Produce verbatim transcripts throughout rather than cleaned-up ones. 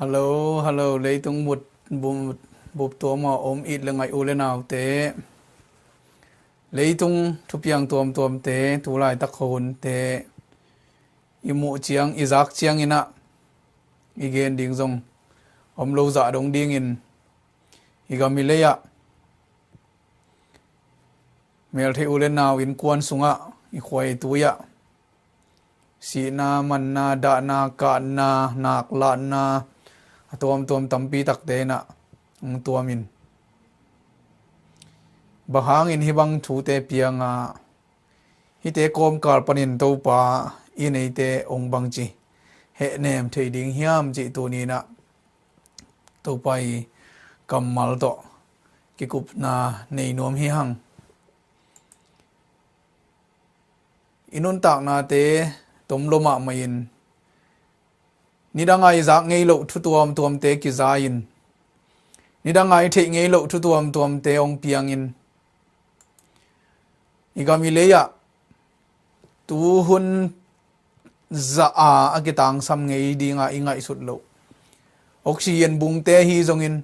Hallo, hallo, leitung mut, mut, bup tuam a om it le ngaih u le naute. Leitung thupiang tuamtuamte, tu laitak hunte, i muh ciang, i zak ciangin ah, i gen ding zong om lo zah dong dingin, i gam i lei ah, meltheih u le nau innkuan sungah, i khua i tui ah, sihna, manna, dahna, kahna, naklahna, a tuamtuam tampi takte in ah hong tuam in, bang hangin hih bang thute piang a, hihte kawmkal panin Topa in eite hong bangci hehnem thei ding hiam cih tuni in ah Topa i kammal tawh kikupna nei nuam hi hang. I nuntaknate tom lo mahmah in, nidang a i zak ngei loh thu tuamtuamte kiza in, nidang a i theih ngei loh thu tuamtuamte hong piangin, i gam i lei ah tuhun zah a, a kitangsam ngei ding a i ngaihsut loh oxygen bungte hi zongin,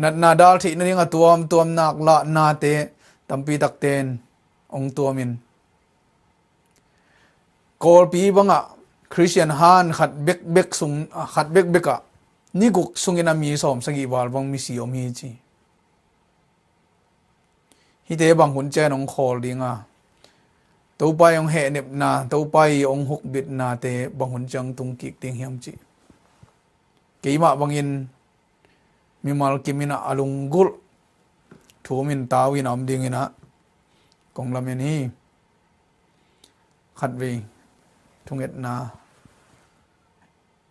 natna dal theih nading a tuamtuam naklahnate tampi takte in hong tuam in, Kawlpi bangah Khristian han khat bekbek sung, khat bekbek ah ni guk sungin a mi sawmsagih val bang misi om hi ci. Hihte bang hun ciang hong khawl ding a, Topa i hong hehnepna, Topa i hong hukbitnate bang hun ciang tung kik ding hiam cih. Keimah bangin mimal kim in ah a lunggulh thu-um in tau in a om dingin ah kong lamen hi. Khatvei thungetna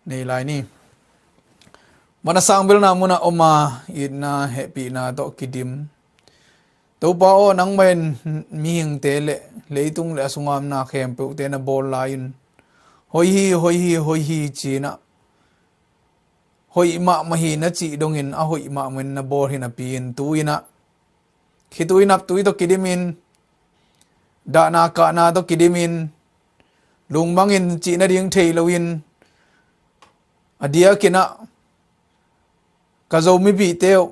nei lai ni. Mana sang belna munah om a, itna hehpihna tawh kidim Topa aw, nangmah in mihingte le leitung le a sungah omna khempeuhte na bawl lai-in, hoih hi, hoih hi, hoih hi ci-in ah, hoih mahmah hi na cih dongin a hoih mahmah in na bawl hi napi-in, tu-in ah khitui naptui tawh kidimin, dahna kahna tawh kidimin, lungmangin cih nading thei loin, a diakin ah ka Zo mipihte uh,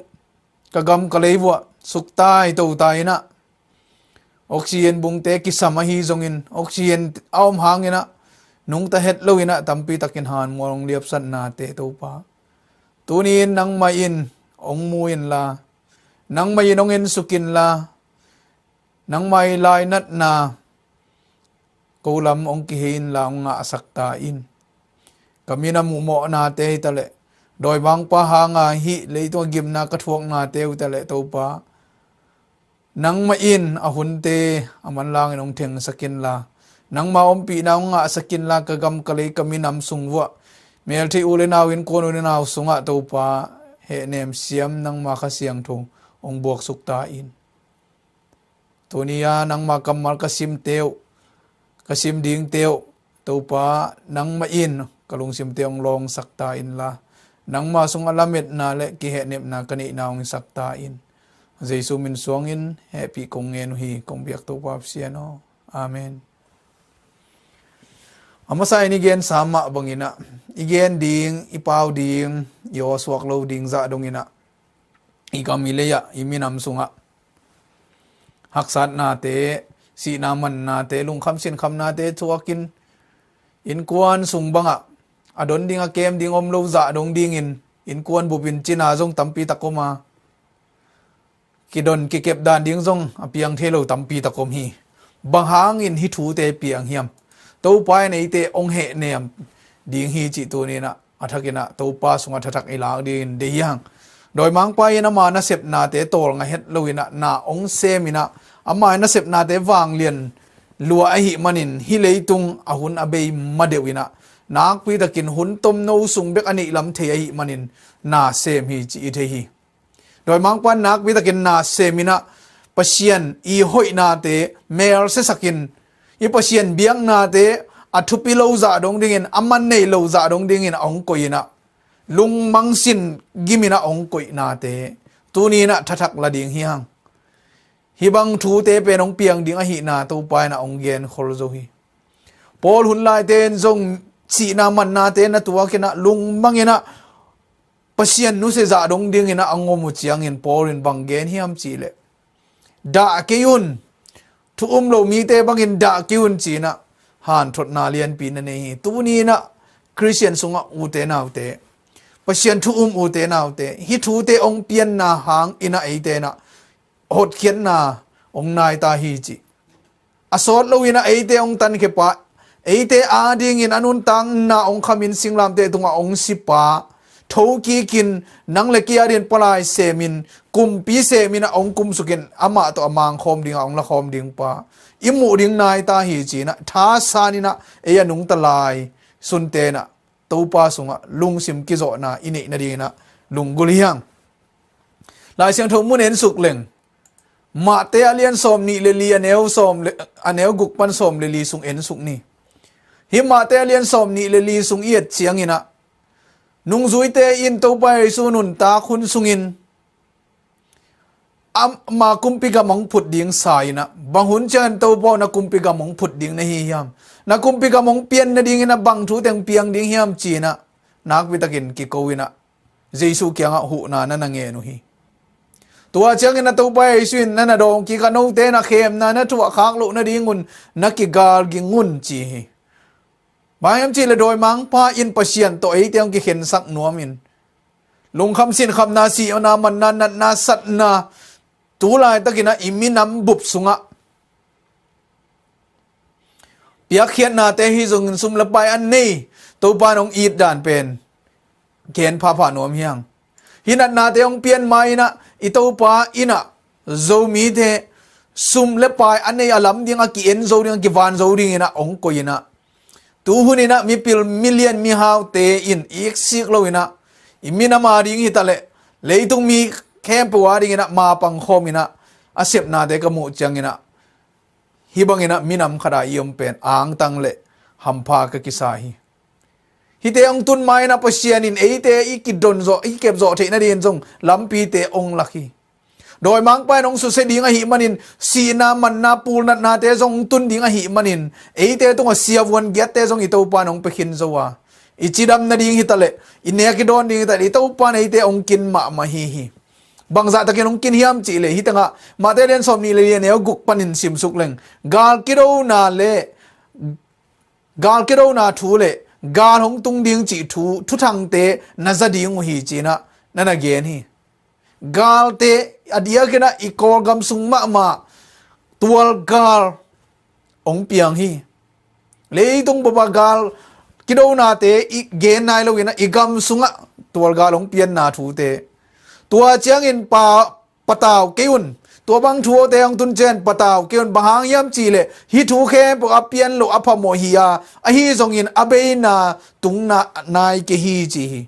ka gam ka lei vuah suktai totai in ah, oxygen bungte kisam ahi zongin, oxygen a om hangin ah nungta het loin ah tampi takin hanmual hong liapsatnate Topa, tuni-in nangmah in hong mu inla, nangmah in hong ensuk inla, nangmah i lainatna ko lam hong kihei inla hong ngahsak ta in. Ka minam uh mawhnate hi taleh, dawimangpa hanga hih leitung a gimna ka thuaknate uh taleh Topa, nangmah in a hunte a manlangin hong thengsak inla, nangma ompihna hong ngahsak inla, ka gam ka lei ka minam sung vuah, meltheih u le nau, innkuan u le nau sungah Topa, hehnem siam nangma Kha Siangtho hong buaksuk ta in. Tuni-a nangma kammal ka simte uh, ka sim dingte uh, Topa, nangmah in ka lungsimte hong lawngsak ta inla, nangma sungah lametna le kihehnepna ka neihna hong hisak ta in. Jesu min suangin hehpih kong ngen uh hi, kong biak Topa Pasian aw. Amen. A masa in i gensa mah bangin ah, i gen ding, i pau ding, i aw suak lo ding zah dongin ah, i gam i lei ah, i minam sungah haksatnate, sihna mannate, lungkham sinkhamnate thuakin, innkuan sung bangah a don ding, a kem ding om lo zah dong dingin, innkuan bupin cina zong tampi tak om a, kidon kikep dan ding zong a piang thei lo tampi tak om hi. Bang hangin hih thute piang hiam? Topa in eite hong hehnem ding hi cih tuni-in ah, a thakin ah Topa sungah thathak i lak dingin deih hi hang. Dawimangpa in ama nasepnate tawlnga het loin ah na hong semin ah, ama nasepnate vanglian lua ahih manin, hih leitung a hun a bei ma deuhin ah, nakpi takin hun tomno sung bek a neih lam thei ahih manin, na sem hi cih i thei hi. Dawimangpa in nakpi takin na semin ah, Pasian i hoihnate melsiasakin, i Pasian biaknate a thupi lo zah dong dingin, a man nei lo zah dong dingin a hong koih in ah, lungmang sin gimin ah a hong koihnate tuni-in ah thathak la ding hi hang. Hih bang thute pen hong piang ding ahihna Topa in ah hong genkhol zo hi. Paul hun laite in zong sihna mannate na tuakin ah, lungmangin ah, Pasian nusia zah dong dingin a ngom uh ciangin Paul in bang gen hiam cihleh, dah kei un, thu um lo mite bangin dah kei un ci-in ah hanthotna lianpi na nei hi. Tuni in ah Khristian sungah ute naute, Pasian thu um ute naute, hih thute hong pianna hangin ah eite in ah hotkhiatna hong nai ta hi ci. A sawt loin ah eite hong tankhia pa, eite adingin a nuntakna hong khamin singlamteh tungah hong si pa, thokikin nang le kei adingin palai semin, kumpi semin ah hong kumsukin amah tawh a mangkhawm dingah hong lakhawm ding pa i muh ding nai ta hi ci-in ah thasan in ah ei a nungta lai sunte in ah Topa sungah lungsim kizawhna i neih nadingin ah lunggulh hi hang. Lai Siangtho mun en suk leng, Mate a lian sawm nih le li, a neu sawm le, a neu guk pan sawm le li sung en suk ni. Hih Mate a lian sawm nih le li sung i et ciangin ah, nungzuite in Topa Jesu nuntak hun sungin ama kumpi gam hong phut ding sa in ah, bang hun ciangin Topa aw na kumpi gam hong phut ding na hi hiam? Na kumpi gam hong pian nadingin ah bang thu teng piang ding hiam ci-in ah, nakpi takin kiko in ah Jesu kiangah huhna na na ngen uh hi. Tua ciangin ah Topa Jesu in na na dawng kik a, note na khemna na thuah khak loh nadingun na kigal ging un ci hi. Bang hiam cihleh dawimangpa in Pasian tawh eite hong kikhensak nuamin, lungkham sinkhamna, sihna manna, natna satna, tu laitakin ah i minam bup sungah piakkhiatnate hi zongin sum le pai a nei Topa in hong it dan pen gen phapha nuam hi hang. Hih natnate hong pian ma-in ah i Topa in ah Zomite sum le pai a nei a lam ding, a ki-en zo ding, a kivan zo dingin ah hong koih in ah, tu hun in ah mipil milian mihaute in iksik loin ah i minam ading hi taleh leitung mi khempeuh adingin ah mapang khawm in ah a sepnate ka muh ciangin ah hih bangin ah minam khat a i om pen angtang le hampha ka kisa hi. Hihte hong tun ma-in ah Pasian in eite i kidon zawh, i kep zawh theih nadingin zong lampite hong lak hi. Dawimangpa in hong susia ding ahih manin, sihna manna pulnatnate zong hong tun ding ahih manin, eite tungah siavuan giatte zong i Topa in hong pia khin zo a, i cidam nading hi taleh, i nek i dawn ding hi taleh, i Topa in eite hong kin mahmah hi hi. Bangzah takin hong kin hiam cihleh, hih tengah Mate lian sawm nih le li, a neu guk panin sim suk leng, gal kidona le gal kidona thu le gal hong tung ding cih thu, thuthangte na za ding uh hi ci-in ah na na gen hi. Galte a diakin ah i Kawlgam sung mahmah tualgal hong piang hi. Leitung bup ah gal kidonate i gen nai loin ah i gam sungah tualgal hong pianna thute. Tua ciangin pa patau kei un. Tua bang thu awte hong tun ciang patau kei un. Bang hang hiam cihleh, hih thu khempeuh a pian loh a phamawh hi a, ahi zongin a beina tungna nai kei hi ci hi.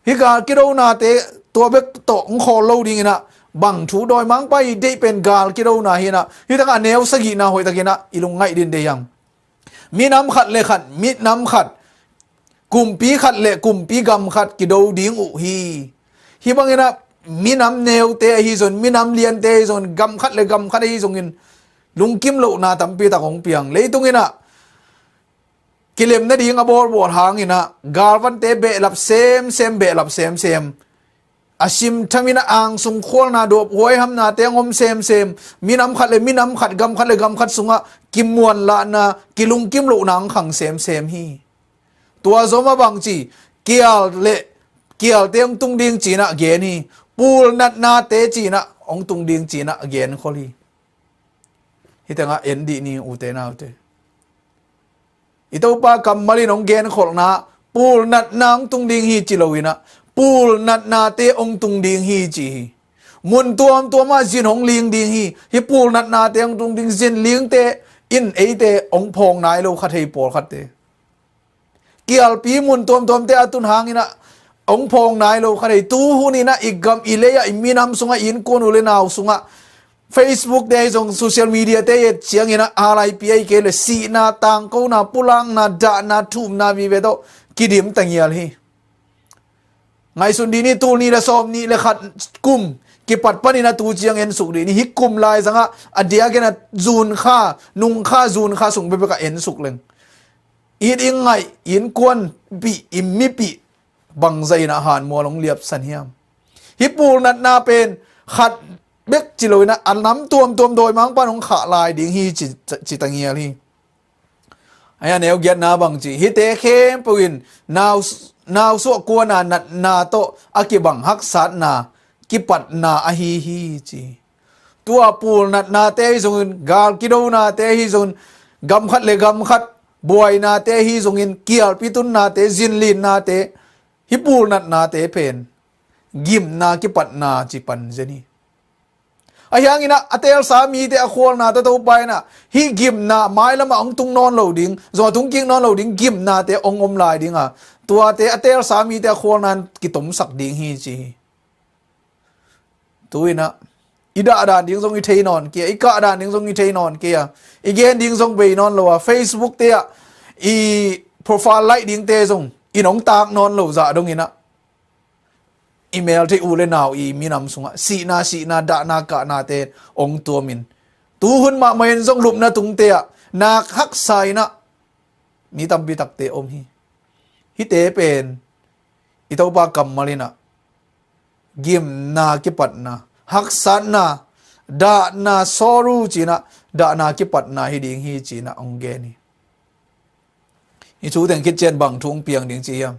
Hih gal kidonate tua bek tawh hong khawl lo dingin ah, bang thu, dawimangpa i deih pen gal kidona hi in ah, hih tengah a neu sagihna hoihtakin ah i lungngaih ding deih hang. Minam khat le khat, minam khat, kumpi khat le kumpi gam khat kido ding uh hi. Hih bangin ah minam neute ahi zongin, minam liante ahi zongin, gam khat le gam khat ahi zongin lungkim lohna tampi tak hong piang. Leitung in ah kilem nading a bawlbawl hangin ah galvante behlap semsem, behlap semsem. A simtham in ah angsung khualna, dawp huaihamnate hong om semsem. Minam khat le minam khat, gam khat le gam khat sungah kimuanlahna, kilungkim lohna hong khang semsem hi. Tua zom ah bangci, kial le kialte hong tung ding ci-in ah gen hi. Pulnatnate ci-in ah hong tung ding ci-in ah gen khol hi. Hih tengah en dih ni, ute naute. I Topa kammal in hong genkholhna, pulnatna hong tung ding hi ci loin ah, pulnatnate hong tung ding hi ci hi. Mun tuamtuam ah zin hong ling ding hi. Hih pulnatnate hong tung ding, zin lingte in eite hong phawng nai lo kha thei pawlkhatte. Kialpi mun tuamtuamte a tun hangin ah hong phawng nai lo kha thei. Tu hun in ah i gam i lei ah, i minam sungah, i innkuan u le nau sungah, Facebook te ahi zong, social media te i et ciangin ah, a laipi ahi kei le sihna, tangkona, pulakna, dahna, thumna vive tawh kidim tangial hi. Ngaihsun dih ni, tul nih le sawm nih le khat kum kipat panin a tu ciang en suk dih ni. Hih kum lai zangah a diakin a June kha, nung kha, June kha sung bekbek ah en suk leng, it i ngaih, i innkuanpih, i mipih, bangzah in a hanmual hong liapsan hiam? Hih pulnatna pen khat bek ci lo in a, a nam tuamtuam dawimangpa'n hong khah lai ding hi ci, ci tangial hi. Ahi a neu giatna bang ci, hihte khempeuh in nau, nausuah kuana natna tawh a kibang haksatna kipatna ahi hi ci. Tua pulnatnate hi zongin, gal kidonate hi zongin, gam khat le gam khat buainate hi zongin, kialpi tunnate, zinlinnate, hih pulnatnate pen gimna kipatna ci pan zen hi. Ahi hangin a, a teelsa mite a khualna tawh Topa in a, hih gimna mailamah hong tung nawn lo ding, zong a tung kik nawn lo ding gimnate hong om lai ding a, tuate a teelsa mite a khualna in kitomsak ding hi ci hi. Tu in a, i dah dan ding zong i thei nawn kei a, i kah dan ding zong i thei nawn kei a, i gen ding zong bei nawn lo a, Facebook te ah i profile like dingte zong in hong tak nawn lo zah dong in a, i mel thei u le nau, i minam sungah sihna, sihna, dahna, kahnate hong tuamin, tuhun mahmah in zong lupna tungte ah nak haksa in a, mi tampi takte om hi. Hihte pen i Topa kammal in a, gimna kipatna, haksatna, dahna, sorrow ci in a, dahna kipatna hi ding hi ci in a hong gen hi. Hih thu teng khit ciang bang thu hong piang ding ci hiam?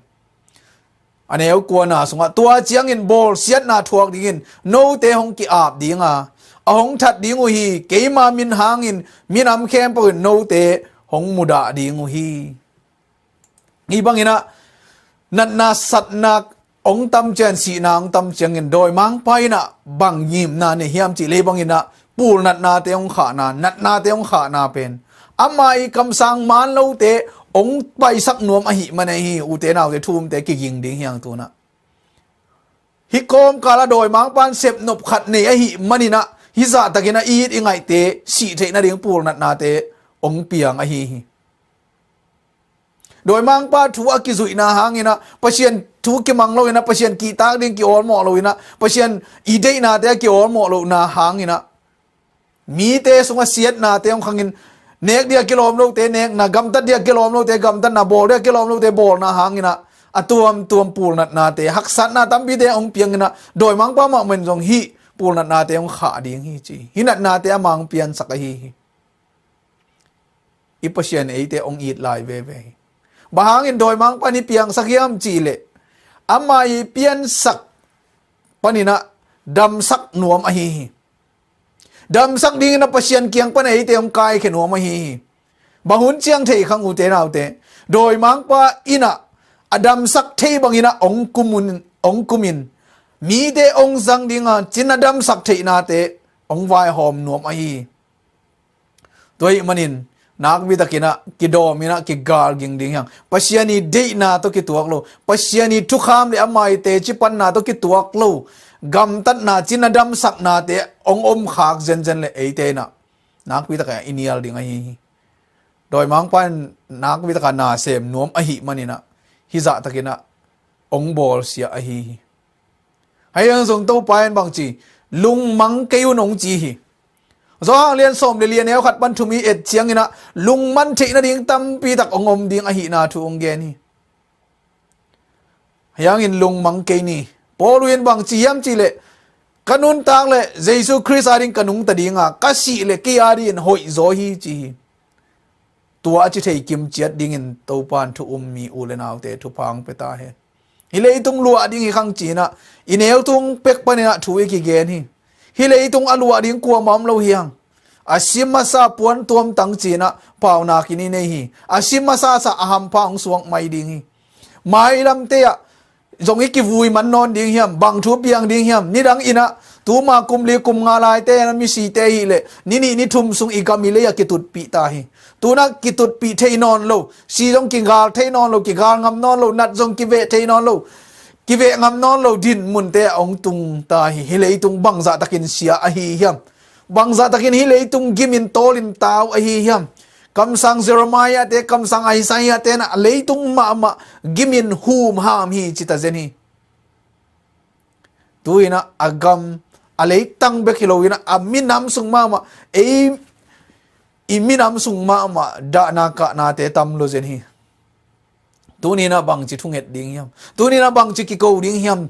A neu kuana sungah, tua ciangin bawlsiatna thuak dingin note hong ki-ap ding a, a hong that ding uh hi. Keima min hangin minam khempeuh in note hong mudah ding uh hi. Hih bangin a, natna satna hong tam ciang, sihna hong tam ciangin dawimangpa in a bang ngimna nei hiam cih leh, hih bangin a pulnatnate hong khahna, natnate hong khahna pen ama i kamsang man lote hong paisak nuam ahih man ahi hi. Ute naute, thu umte kiging ding hi hang tu in a. Hih kawmkal ah dawimangpa'n sepnop khat nei ahih manin a, hih zahtakin a i it i ngaihte sih theih nading pulnatnate hong piang ahi hi. Dawimangpa thu a kizuihna hangin a, Pasian thu kimang lo in a, Pasian kihtak ding ki-awlmawh lo in a, Pasian i deihnate a ki-awlmawh lohna hangin a, mite sungah siatnate hong khangin, nek ding a kilawm lote nekna, gamtat ding a kilawm lote gamtatna, bawl ding a kilawm lote bawlna hangin a, a tuamtuam pulnatnate, haksatna tampite hong piang in a, dawimangpa mahmah in zong hih pulnatnate hong khah ding hi ci. Hih natnate ama hong piansak ahi hi. I Pasian eite hong it lai veve hi. Bang hangin dawimangpa'n i piangsak hiam cih leh, ama i piansak panin a damsak nuam ahi hi. Damsak dingin a Pasian kiang pan eite hong kaikhia nuam ahi hi. Bang hun ciang thei khang, ute naute, dawimangpa in a, a damsak thei bangin a hong kumin, hong kumin, mite hong zang ding a, cina damsak theihnate hong vaihawm nuam ahi hi. Tua ahih manin nakpi takin a kidawm in a kigal ging ding hi hang. Pasian i deihna tawh kituak lo, Pasian i thukham le ama i teci panna tawh kituak lo gamtatna, cina damsaknate hong om khak zenzen leh eite in a nakpi takin a i nial ding ahi hi. Dawimangpa in nakpi takin a na sem nuam ahih manin a, hih zahtakin a hong bawlsia ahi hi. Ahi hang zong Topa in bang ci, lungmang kei un hong ci hi. Johan lian sawm le li, a neu khat pan thum i et ciangin a, lungman theih nading tampi tak hong om ding ahihna thu hong gen hi. Ahi hangin lungmang kei ni. Paul in bang ci hiam cih leh, ka nuntak leh Jesu Khrist ading ka nungta ding a, ka sih leh kei adingin hoihzaw hi ci hi. Tua a ci thei kim ciat dingin Topa'n thu um mi u le naute thupha hong pia ta hen. Hih leitung luah ding hi khang ci in a, i neu tung pek panin a thu i kigen hi. Hih leitung a luah ding kuamah om lo hi hang. A si masa puan tuamtang ci in a paunak in i nei hi. A si masa sa a hampha hong suak mai ding hi. Mailamte ah zong i kivui man nawn ding hiam, bang thu piang ding hiam, nidang in a, tuma kum li kum nga laite in a misite ahih leh, ni nih ni thum sung i gam i lei a kitutpih ta hi. Tu in a kitutpih thei nawn lo, si zong kigal thei nawn lo, kigal ngam nawn lo, nat zong kiveh thei nawn lo, kiveh ngam nawn lo dinmunte ah hong tung ta hi. Hih leitung bangzah takin sia ahi hiam? Bangzah takin hih leitung gimin tawlin tau ahi hiam? Kamsang Jeremiah te, kamsang Isaiah te in a leitung mahmah gimin humham hi ci ta zen hi. Tu in a, a gam, a leitang bek hi lo in a, a minam sung mahmah, ei, i minam sung mahmah dahna kahnate tam lo zen hi. Tuni-in ah bangci thunget ding hiam? Tuni-in ah bangci kiko ding hiam?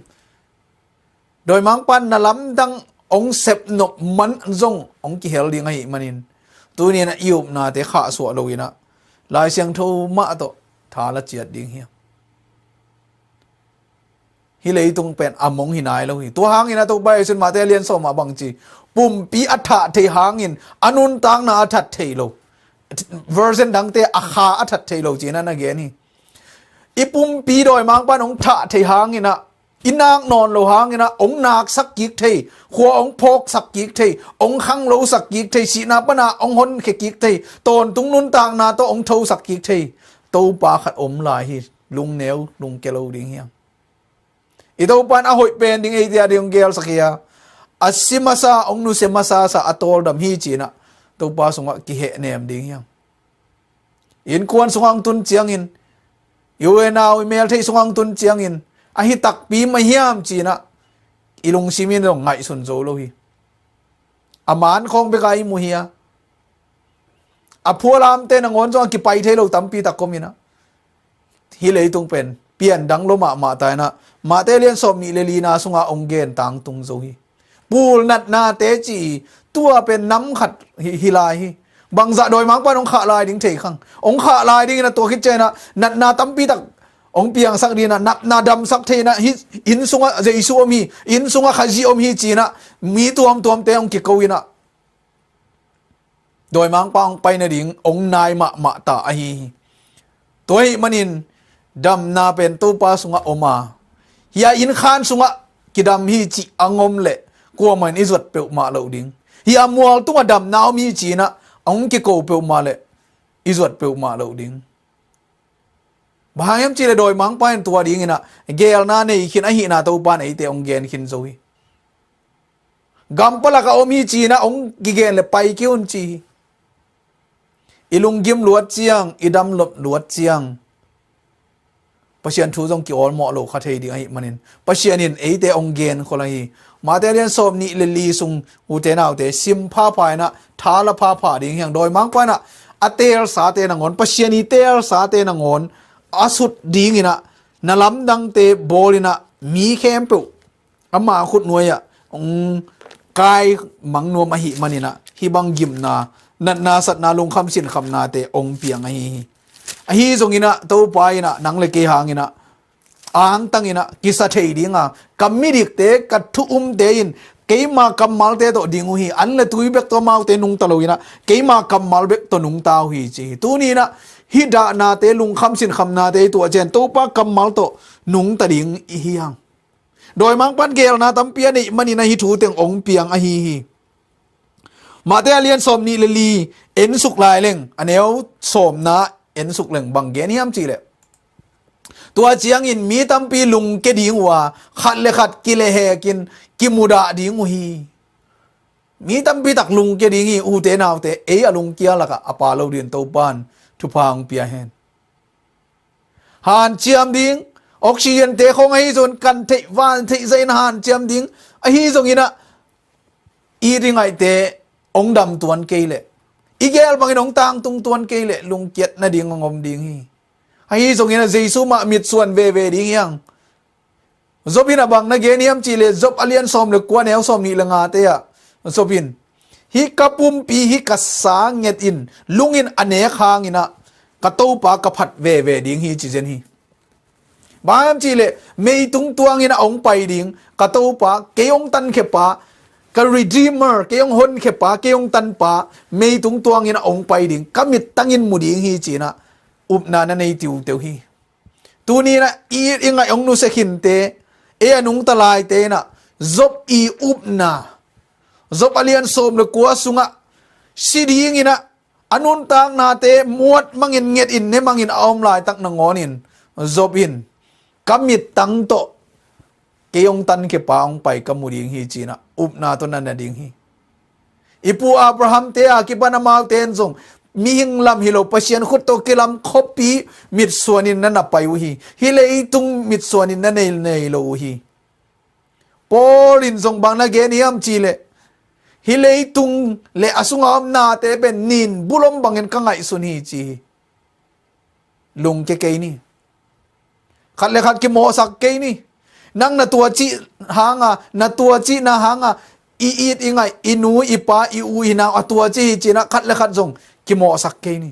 Dawimangpa'n na lamdang hong sepnop man zong hong kihel ding ahih manin, tuni-in ah i upnate khahsuah lo-in ah Lai Siangtho mah tawh tha la ciat ding hiam? Hih leitung pen a mong hi nai lo hi. Tua hangin a Topa Jesuh in Mate a lian sawm ah bangci, pumpi a thah thei hangin a nuntakna a that thei lo. Version dangte a kha a that thei lo ci-in ah na gen hi. I pumpi dawimangpa'n hong thah thei hangin ah, i nak nawn lo hangin ah hong naksak kik thei, khua hong phawksak kik thei, hong khanglosak kik thei, sihna pan ah hong honkhia kik thei, tawntung nuntakna tawh hong thosak kik thei Topa khat om lai hi. Lungneu, lungkia lo ding hiam? I Topa in a hoih pen ding eite a ding hong gelsak hi a, a si masa, hong nusia masasa a tawldam hi ci-in ah Topa sungah kihehnem ding hiam? Innkuan sungah hong tun ciangin, i u i nau i meltheih sungah hong tun ciangin, a hi takpi mah hiam ci-in ah i lungsim in zong ngaihsun zo lo hi. A man khawng bek a i mu hi a, a phualamte nangawn zong a kipai thei lo tampi tak om in ah, hih leitung pen pian dang lo mahmah ta in ah, Mate a lian sawm nih le lina sungah hong gen tangtung zo hi. Pul natnate ci, tua pen nam khat hi, hi lai hi. Bangzah dawimangpa'n hong khah lai ding thei khang? Hong khah lai dingin ah tua khit ciangin ah natna tampi tak hong piangsak dingin ah, natna damsak thei-in ah, hih inn sungah Jesuh om hi, inn sungah Khazih om hi ci-in ah mi tuamtuamte hong kiko in ah, dawimangpa hong pai nading hong nai mahmah ta ahi hi. Tua ahih manin damna pen Topa sungah om a, hih a innkhan sungah kidam hi cih a ngom leh kuamah in i zuat peuhmah loh ding. Hih a mual tungah damna om hi ci-in ah hong kiko peuhmah leh i zuat peuhmah loh ding. Bang hang hiam cih leh dawimangpa in tua dingin ah geelna nei khin ahihna Topa in eite hong gen khin zo hi. Gam palak ah om hi ci-in ah hong kigen leh pai kei un ci hi. I lunggim luat ciang, i damlop luat ciang, Pasian thu zong kiawlmawh lo kha thei ding ahih manin Pasian in eite hong genkhol ahi. Mate a lian sawm nih le li sung, ute naute, sim phapha in ah, tha la phapha ding hi hang. Dawimangpa in ah a teelsate nangawn, Pasian i teelsate nangawn a sut dingin ah na lamdangte bawl in ah, mi khempeuh ama khutnuai ah hong kai mang nuam ahih manin ah, hih bang gimna, natna satna, lungkham sinkhamnate hong piang ahi hi. Ahi zongin ah Topa in ah nang le kei hangin ah angtang in ah kisa thei ding a, ka midikte, ka thu umte in keima kammalte tawh ding uh hi. An le tui bek tawh amaute nungta lo in ah keima kammal bek tawh nungta uh hi ci hi. Tuni in ah hih dahnate, lungkham sinkhamnate i tuah ciang Topa kammal tawh nungta ding i hi hang. Dawimangpa'n geelna tampi a neih manin ah hih thu teng hong piang ahi hi. Mate a lian sawm nih le li en suk lai leng, a neu sawmna en suk leng bang gen hiam cih leh, tua ciangin mi tampi lungkia ding uh a, khat le khat kilehekin kimudah ding uh hi. Mi tampi tak lungkia ding hi, ute naute, ei a lungkia lakah a pha lo dingin Topa'n thupha hong pia hen. Hanciam ding, oxygen-te khawng ahi zongin kan theih van theih zahin hanciam ding, ahi zongin ah it i ngaihte hong dam tuan kei leh, i geel bangin hong tangtung tuan kei leh lungkiat nading hong om ding hi. Ahi zongin ah Jesuh mah mitsuan veve ding hi hang. Job in ah bang na gen hiam cih leh, Job a lian sawm le kua, neu sawm nih le ngate ah Job in, hih ka pumpi, hih ka sa nget in lungin a nek hangin ah ka Topa ka phat veve ding hi ci zen hi. Bang hiam cih leh, meitung tuangin ah hong pai ding ka Topa, kei hong tankhia pa, ka Redeemer, kei hong honkhia pa, kei hong tanpa, meitung tuangin ah hong pai ding, ka mittangin mu ding hi ci-in ah upna na nei tiuteu hi. Tuni in ah i, i ngaih hong nusia khinte, ei a nungta laite in ah Job i upna, Job a lian sawm le kua sungah si dingin ah a nuntaknate muat mangin, nget in, ne mangin a om laitak nangawnin Job in, ka mittang tawh kei hong tankhia pa hong pai ka mu ding hi ci-in ah upna tawh na na ding hi. I pu Abraham-te a kipan amaute in zong mihing lam hi lo, Pasian khut tawh kilam khuapi mitsuanin na na pai uh hi. Hih leitung mitsuanin na nei, nei lo uh hi. Paul in zong bang na gen hiam cih leh, hih leitung le a sunga om nate pen nin bulom bangin ka ngaihsun hi ci hi. Lungkia kei ni. Khat le khat kimawhsak kei ni. Nang na tua cih hanga, na tua cihna hanga i it i ngaih, i nu i pa, i u i nau a tua cih hi ci-in ah khat le khat zong kimawhsak kei ni.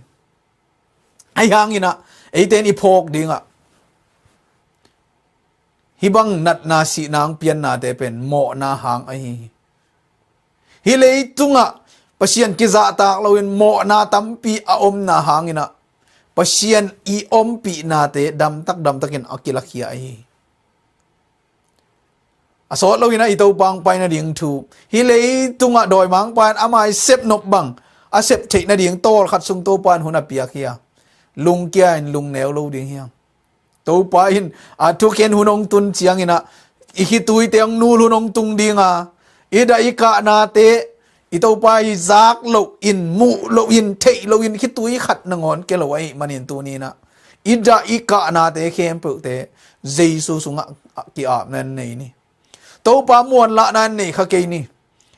Ahi hangin ah eite in i phawk dingah hih bang natna, sihna, piannate pen mawhna hang ahi hi. Hih leitungah Pasian kizahtak loin mawhna tampi a omna hangin ah Pasian i ompihnate damtak damtakin a kilakhia ahi hi. A sawt loin ah i Topa hong pai nading thu, hih leitungah dawimangpa in ama i sepnop bang a sep theih nading tawlkhat sung Topa in hun a piak hi a, lungkia in lungneu lo ding hi hang. Topa in a thukhen hun hong tun ciangin ah i khituite hong nul hun hong tung ding a, i dah i kahnate i Topa i zak loin, muh loin, theih loin khitui khat nangawn kia lo ahih manin tuni-in ah i dah i kahnate khempeuhte Jesu sungah ki-apna nei ni. Topa muanlahna nei kha kei ni.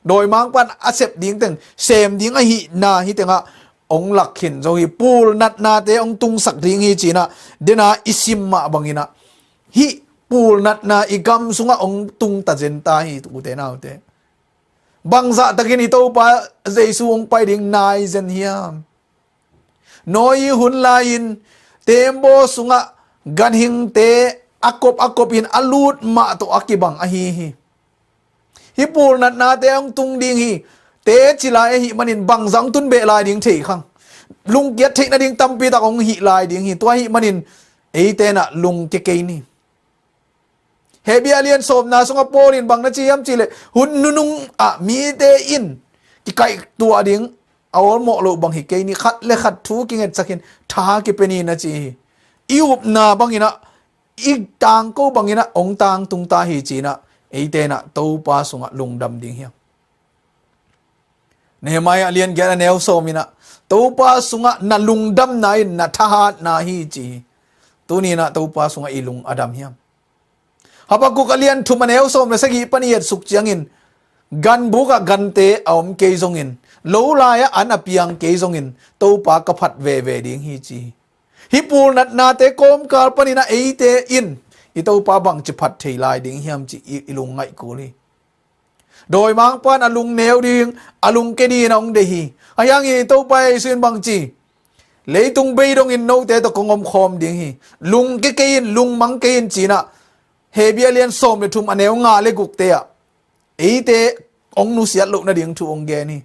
Dawimangpa in a sep ding teng sem ding ahihna hih tengah hong lak khin zo hi. Pulnatnate hong tungsak ding hi ci-in ah dena i sim mah bangin ah hih pulnatna i gam sungah hong tungta zen ta hi, ute naute. Bangzahtakin i Topa Jesu hong pai ding nai zen hiam? Noah hun lai-in tembaw sungah ganhingte a kop a kopin a lut mah tawh a kibang ahi hi. Hih pulnatnate hong tung ding hi. Teci lai ahih manin bangzah hong tun beh lai ding thei khang. Lungkiat theih nading tampi tak hong hih lai ding hi. Tua ahih manin eite in ah lungkia kei ni. Hebrew a lian sawmna sungah Paul in bang na ci hiam cihleh, hun nunung ah mite in kikaihtuah ding a awlmawh loh bang hi kei ni, khat le khat thu kingetsakin tha kipia ni na ci hi. I upna bangin ah, i tangko bangin ah hong tangtung ta hi ci-in ah eite in ah Topa sungah lungdam ding hiam? Nehemiah a lian giat a neu sawm in ah Topa sungah na lungdamna in na thahatna hi ci hi. Tuni-in ah Topa sungah i lung a dam hiam? Habakkuk a lian thum a neu sawm le sagih pan i etsuk ciangin ganbuk ah gante a om kei zongin, lo lai-ah an a piang kei zongin Topa ka phat veve ding hi ci hi. Hih pulnatnate kawmkal panin ah eite in i Topa bangci phat thei lai ding hiam cih i, i lungngaih kul hi. Dawimangpa in a lungneu ding, a lungkia dingin a hong deih hi. Ahi hangin i Topa Jesu in bangci, leitung bei dongin note tawh kong omkhawm ding hi. Lungkia kei in, lungmang kei in ci-in ah Hebrew a lian sawm le thum a neu nga le gukte ah eite hong nusiat loh nading thu hong gen hi.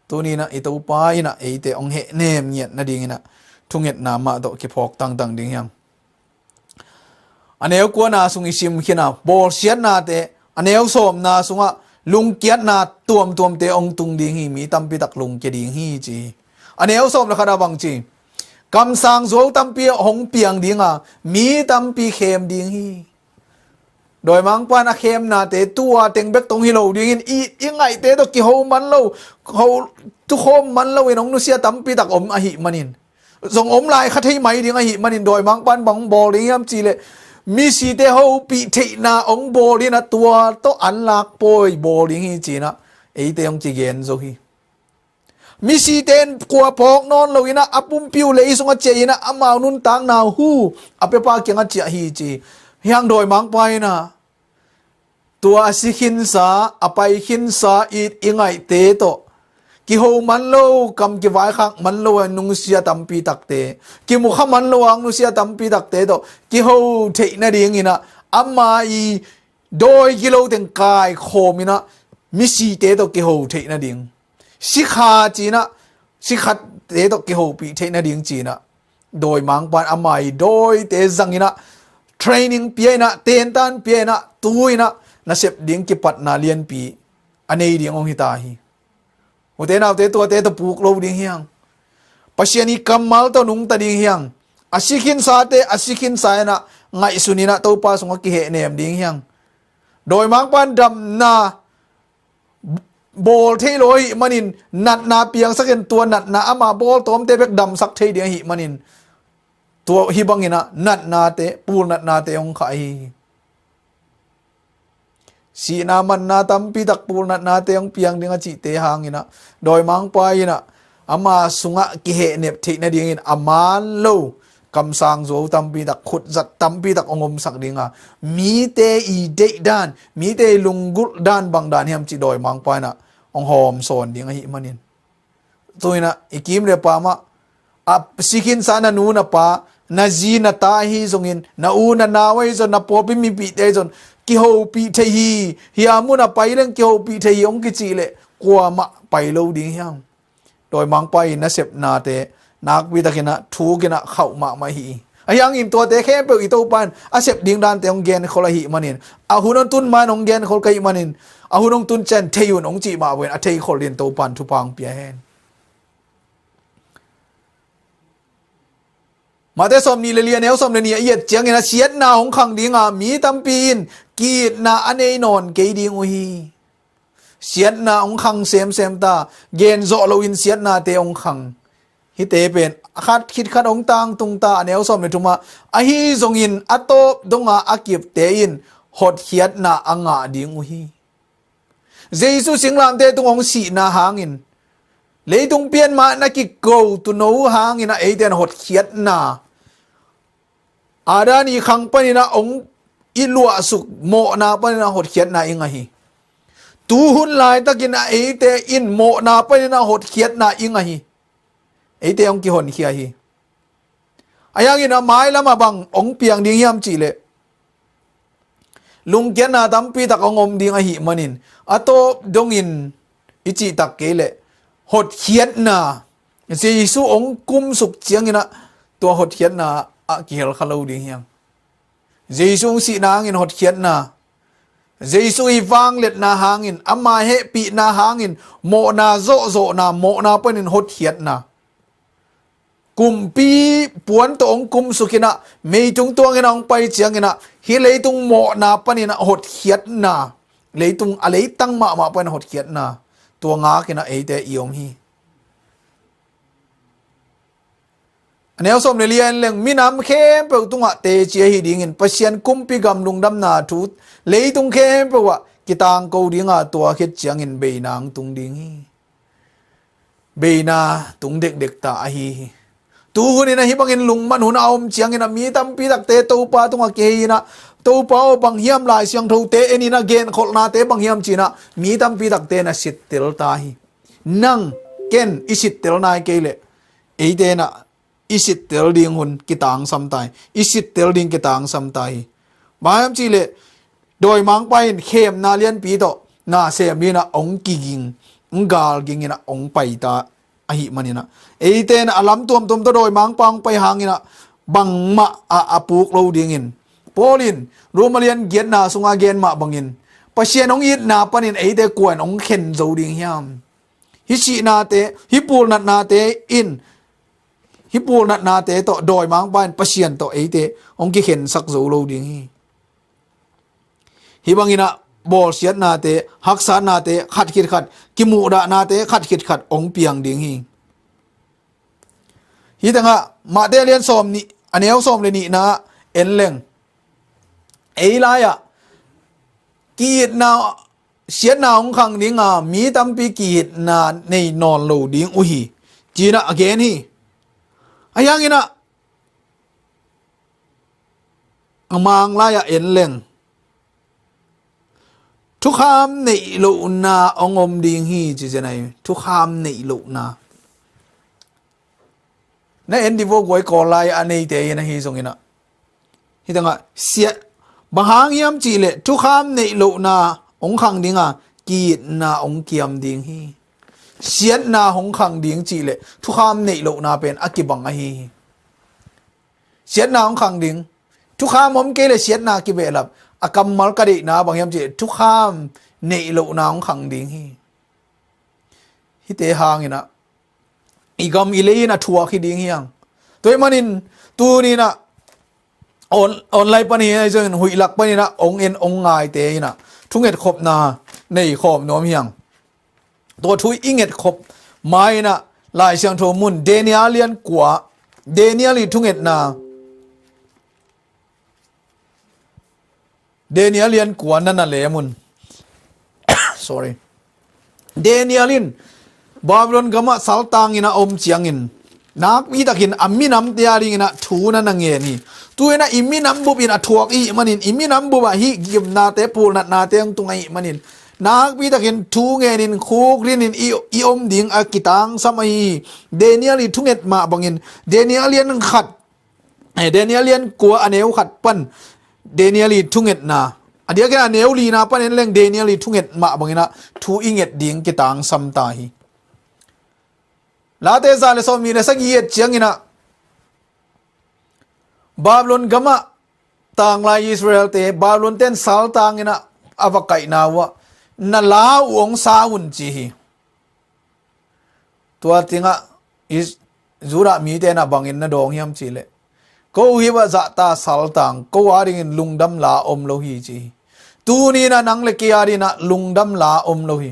Tuni-in ah i Topa in ah eite hong hehnem ngiat nadingin ah thungetna mah tawh kiphawk tangtang ding hiam? A neu kuana sung i sim khin a, bawlsiatnate, a neu sawmna sungah lungkiatna tuamtuamte hong tung ding hi, mi tampi tak lungkia ding hi ci hi. A neu sawm le khat ah bang ci? Kamsang zuau tampi hong piang ding a, mi tampi khem ding hi. Dawimangpa in a khemnate tua teng bek tawh hi lo dingin i, i ngaihte tawh kiho man lo, ho, tukhawm man loin hong nusia tampi tak om ahih manin, zong om lai kha thei mai ding ahih manin dawimangpa in bang hong bawl ding hiam cihleh, misite hopih theihna hong bawl in ah tua tawh an lak pawi bawl ding hi ci-in ah eite hong kigen zo hi. Misite in kua phawk nawn loin ah a pumpi uh lei sungah ciah in ah amau nuntakna uh hu a piapa kiangah ciah hi ci hi. Hiang dawimangpa in ah tua a si khinsa, a pai khinsa i, i ngaihte tawh kiho man lo, kam kivaikhak man lo a nungsia tampi takte, kimukha man lo a nungsia tampi takte tawh kiho theih nadingin ah ama i dawi gilo teng kaikhawm in ah misite tawh kiho theih nading, sikha ci-in ah, sikhatte tawh kihopih theih nading ci-in ah dawimangpa in ama i dawite zang in ah, training pia in ah, tentan pia in ah, tu in ah nasep ding kipatna lianpi a nei ding hong hi ta hi. Ute naute, tuate tawh puk lo ding hiang. Pasian i kammal tawh nungta ding hiang. A si khinsate a si khinsa in ah ngaihsun in ah Topa sungah kihehnem ding hiang. Dawimangpa in damna bawl thei lo ahih manin natna piangsak in, tua natna ama bawl tawmte bek damsak thei ding ahih manin, tua hih bangin ah natnate, pulnatnate hong khah ahi hi. Sihna manna tampi tak pulnatnate hong piang ding a cihte hangin ah dawimangpa in ah Ama sungah kihehnep theih nadingin a man lo kamsang zuau tampi tak, khutzat tampi tak hong omsak dinga, mite i deih dan, mite i lunggulh dan bang dan hiam cih dawimangpa in ah hong hawm sawn ding ahih manin, tu in ah i kim le pa mah, a si khinsa na nu na pa, na zi na ta ahi zongin, na u na nau ahi zong, na pawlpi mipihte ahi zong, kihopih thei hi, hih mun a pai leng kihopih thei hi hong kicih leh kuamah pai lo ding hiam? Dawimangpa i nasepnate nakpi takin ah thuk in ah khauh mahmah hi. Ahi hangin tuate khempeuh i Topa in a sep ding dante hong genkhol ahih manin, a hun hong tun ma-in hong genkhol ka hih manin, a hun hong tun ciang thei un hong cih mah bangin a theikhol dingin Topa in thupha hong pia hen. Matthai sawmnih le li, a neu sawm le nih a i et ciangin ah siatna hong khang dinga, mi tampi in ki-itna a nei nawn kei ding uh hi. Siatna hong khang semsem ta, gen zawh loin siatnate hong khang. Hihte pen a khat khit khat hong tangtung ta, a neu sawm le thum ah, ahi zongin a tawp donga a kipte in hotkhiatna a ngah ding uh hi. Jesu singlamteh tung hong sihna hangin, leitung pian ma-in a kiko tuuno hangin ah eite in hotkhiatna, Adam i khang panin ah hong i luahsuk mawhna panin ah hotkhiatna i ngah hi. Tuhun laitakin ah eite in mawhna panin ah hotkhiatna i ngah hi. Eite hong kihonkhia hi. Ahi hangin ah mailam ah bang hong piang ding hiam cih leh, lungkiatna tampi tak hong om ding ahih manin, a tawp dongin i cihtak kei leh hotkhiatna, Jesu hong kumsuk ciangin ah tua hotkhiatna ah kihel kha lo ding hiam? Jesu hong sihna hangin hotkhiatna, Jesu i vangliatna hangin, ama hehpihna hangin mawhna zawhzawhna, mawhna panin hotkhiatna, kumpi puan tawh hong kumsuk in ah, meitung tuangin ah hong pai ciangin ah, hih leitung mawhna panin ah hotkhiatna, leitung a leitang mahmah panin ah hotkhiatna, tua ngak in ah eite i om hi. A neu sawm le li a en leng, minam khempeuh tungah teci ahi dingin Pasian kumpi gam lungdamna thu leitung khempeuh ah kitangko dinga, tua khit ciangin beina hong tung ding hi. Beina tung dekdek ta ahi hi. Tuhun in ah hih bangin lungman hun a om ciangin ah mi tampi takte Topa tungah kihei in ah, Topa aw, bang hiam Lai Siangthote en in ah, genkholhnate bang hiam ci in ah mi tampi takte in ah sittel ta hi. Nang ken i sittel nai kei leh, eite in ah i sittel ding hun kitangsam ta hi. I sittel ding kitangsam ta hi. Bang hiam cih leh, dawimangpa in khemna lianpi tawh na sem in ah hong kiging, hong galging in ah hong pai ta ahih manin ah, eite in ah a lam tuamtuam tawh dawimangpa hong pai hangin ah bangmah a, a puk lo dingin, Paul in Roma lian giatna sungah gen mah bangin, Pasian hong itna panin eite kua in hong khen zo ding hiam? Hih sihnate, hih pulnatnate in, hih pulnatnate tawh dawimangpa in Pasian tawh eite hong kikhensak zo lo ding hi. Hih bangin ah bawlsiatnate, haksatnate khat khit khat, kimuhdahnate khat khit khat hong piang ding hi. Hih tengah Matthai lian sawm nih, a neu sawm le nihna en leng, ei lai-ah ki-itna, siatna hong khang dinga, mi tampi ki-itna nei nawn lo ding uh hi, ci-in ah a gen hi. Ahi hangin ah a mang lai-ah en leng, thukham neih lohna hong om ding hi, ci zen ahi. Thukham neih lohna. Na en dih vo, guai kawl lai a neite in ahi zongin ah, hih tengah siat, bang hang hiam cih leh thukham neih lohna hong khang dinga, ki-itna hong kiam ding hi. Siatna hong khang ding cih leh thukham neih lohna pen a kibang ahi hi. Siatna hong khang ding. Thukham om kei leh siatna kibehlap. A kammal ka deihna bang hiam cih leh thukham neih lohna hong khang ding hi. Hihte hangin ah i gam i lei in a thuak hi ding hi hang. Tua ahih manin tuni-in ah on-, online panin ahi zongin, huih lak panin ah hong en hong ngaite in ah thunget khopna nei khawm nuam hi hang. Tua thu i nget khop ma-in ah Lai Siangtho mun, Daniel lian kua, Daniel i thungetna, Daniel lian kua na na lem un. Sorry. Daniel in Babylon gamah saltangin a om ciangin nakpi takin a minamte a dingin ah thu na na ngen hi. Tu-in ah i minam bup in a thuak i hih manin, i minam bup ah hih gimnate, pulnatnate hong tung ahih manin, nakpi takin thu ngenin khukdinin i, i om ding a kitangsam ahi hi. Daniel i thunget mah bangin, Daniel lian khat, eh, Daniel lian kua a neu khat pan Daniel i thungetna, a diakin a neu lina pan en leng Daniel i thunget mah bangin ah thu i nget ding kitangsam ta hi. Late za le sawmnih le sagih i et ciangin ah Babylon gamah tanglai Israel-te, Babylon ten saltangin ah a va kaihna uh ah na la uh hong sa un ci hi. Tua ciangah Is-, Judah mite na bangin na dawng hiam cihleh, ko uh hi va zahta saltang, ko a dingin lungdam la om lo hi ci hi. Tuni-in ah nang le kei a dingin ah lungdam la om lo hi.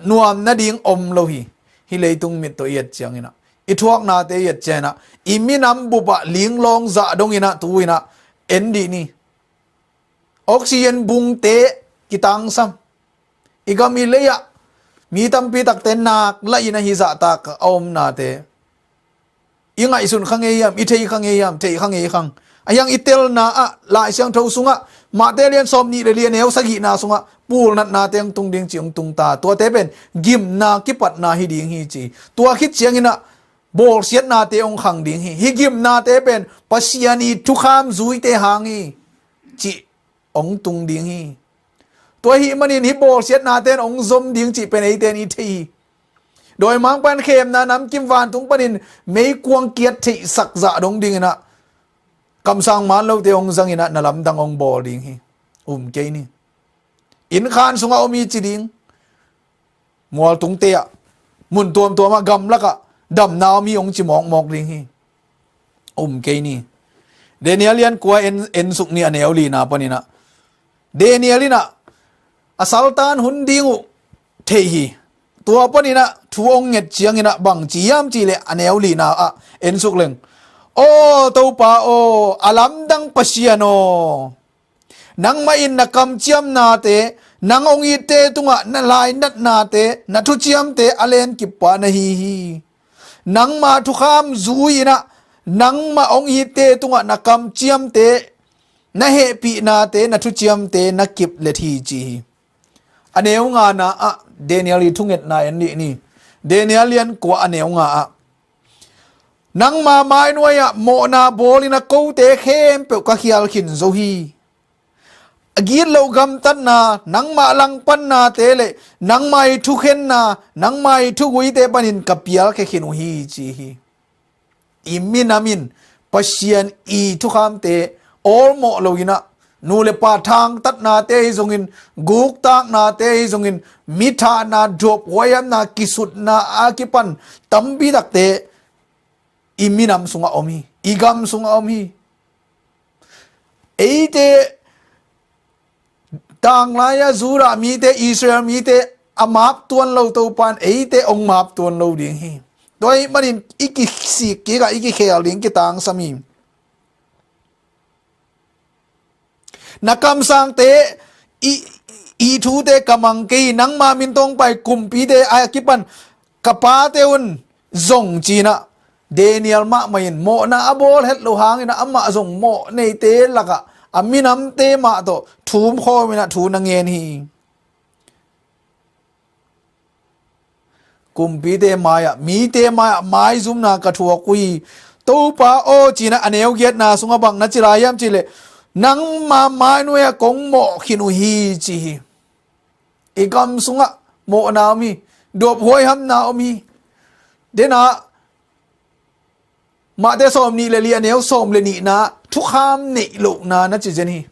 Nuam nading om lo hi. Hih leitung mit tawh i et ciangin ah, i thuaknate i et ciangin ah, i minam bup ah linglawng zah dongin ah tu-in ah en dih ni. Oxygen bungte kitangsam. I gam i lei-ah mi tampi takte nak lahin ah hih zahtak a omnate i ngaihsun kha ngei hiam, i thei kha ngei hiam? Thei kha ngei khang. Ahi hang i telna ah Lai Siangtho sungah Matthai lian sawmnih le li a neu sagihna sungah pulnatnate hong tung ding ci hong tung ta. Tuate pen gimna kipatna hi ding hi ci. Tua khit ciangin ah bawlsiatnate hong khang ding hi. Hih gimnate pen Pasian i thukham zuite hang hi cih hong tung ding hi. Tua ahih manin hih bawlsiatnate in hong zom ding cih pen eite in i thei hi. Dawimangpa'n khemna namkim vantung panin meikuang kiat theihsak zah dong dingin ah kamsang man lote hong zangin ah na lamdang hong bawl ding hi. Um kei ni. Innkhan sungah om hi ci ding. Mualtungte ah, mun tuamtuam ah, gamlak ah damna om hi hong ci mawkmawk ding hi. Um kei ni. Daniel lian kua en, en suk ni, a neu lina panin ah, Daniel in ah a saltan hun ding uh theih hi. Tua panin ah thu hong nget ciangin ah bang ci hiam cihleh, a neu lina ah en suk leng, Aw Topa aw, a lamdang Pasian aw, nangmah in na kamciamnate, nang hong itte tungah na lainatnate, na thuciamte a lenkip pa na hi hi. Nangma thukham zui-in ah nangmah hong itte tungah na kamciamte, na hehpihnate, na thuciamte na kip let hi ci hi. A neu ngana ah Daniel i thungetna en dih ni. Daniel lian kua a neu nga ah, nangma mainuai-ah mawhna bawlin ah kote khempeuh ka khial khin zo hi. A gitloh gamtatna, nangmah langpannate le nangmah i thukhenna, nangmah i thuguite panin ka pialkhia khin uh hi ci hi. I minam in Pasian i thukhamte awlmawh loin ah, nu le pa thangtatnate ahi zongin, guktaknate ahi zongin, mithahna, duaphuaihamna, kisutna a kipan tampi takte i minam sungah om hi, i gam sungah om hi. Eite tanglai-a Judah mite, Israel mite a map tuan lo Topa in eite hong map tuan lo ding hi. Tua ahih manin i kisik kik a, i kikhel ding kitangsam hi. Na kamsangte i, i thute ka mang kei hi, nangma min tawh hong pai kumpite a kipan ka pate un zong ci-in ah, Daniel mahmah in mawhna a bawl het loh hangin ah amah zong mawh neite lakah a minamte mah tawh thum khawmin ah thu na ngen hi. Kumpite mai-ah, mite mai-ah maizumna ka thuak uh hi. Topa aw, ci-in ah a neu giatna sungah bang na ci lai hiam cihleh, nangma mainuai-ah kong mawh khin uh hi ci hi. I gam sungah mawhna om hi. Duaphuaihamna om hi. Denah Matthai sawmnih le li a neu sawm le nihna, thukham neih lohna na ci zen hi.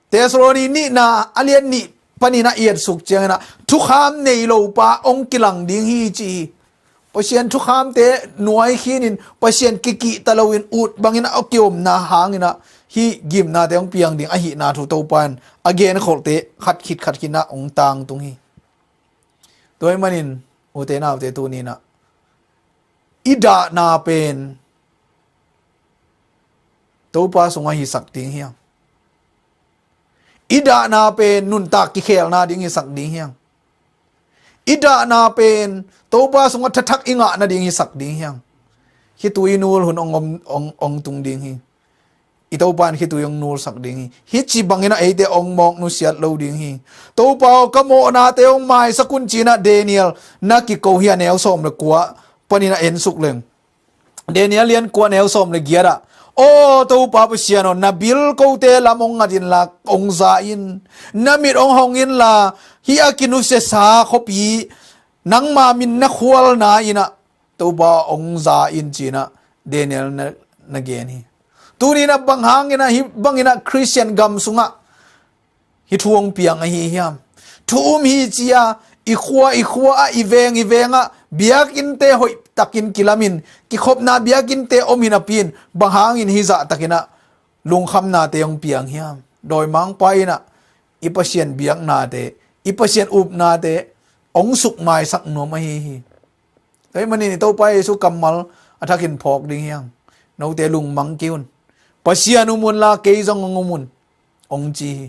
Thessaloni nihna a lian nih panin ah i et suk ciangin ah thukham nei lo pa hong kilang ding hi ci hi. Pasian thukhamte nuai khinin, Pasian kikihta loin ut bangin a kiomna hangin ah hih gimnate hong piang ding ahihna thu Topa in a genkholhte khat khit khat khin ah hong tangtung hi. Tua ahih manin ute naute, tuni-in ah i dahna pen Topa sungah hisak ding hiam? I dahna pen nuntak kikhelna ding hisak ding hiam? i dahna pen Topa sungah thathak i ngah nading hisak ding hiang. Khitui nul hun ong, ong, ong tung ding hi. I Topa in khitui ong nulsak ding hi. Hih ci bangin ah eite ong mawk nusiat lo ding hi. Topa aw, ka mawhnate ong maisak un ci-in ah Daniel na kiko hi a, neu sawm le kua panin ah ensuk leng. Daniel lian kua neu sawm le giat ah, aw Topa Pasian aw, na bilkote lam ong ngat inla ong za in, na mit ong hong inla hih a kinusiasa khuapi nangma min na khualna in ah Topa ong za in ci-in ah Daniel na, na gen hi. Tuni-in ah bang hangin ah hih bangin ah Khristian gam sungah hih thu hong piang ahi hiam? Thu um hi ci-a i khua i khua ah, i veng i veng ah biakinnte hoihtakin kilamin, kikhopna biakinnte om hi napi-in bang hangin hih zahtakin ah lungkhamnate hong piang hiam? Dawimangpa in ah i Pasian biaknate, i Pasian upnate hong sukmaisak nuam ahi hi. Tua ahih manin i Topa Jesu kammal a thakin phawk ding hiang. Note lungmang kei un. Pasian um unla kei zong hong um un, hong ci hi.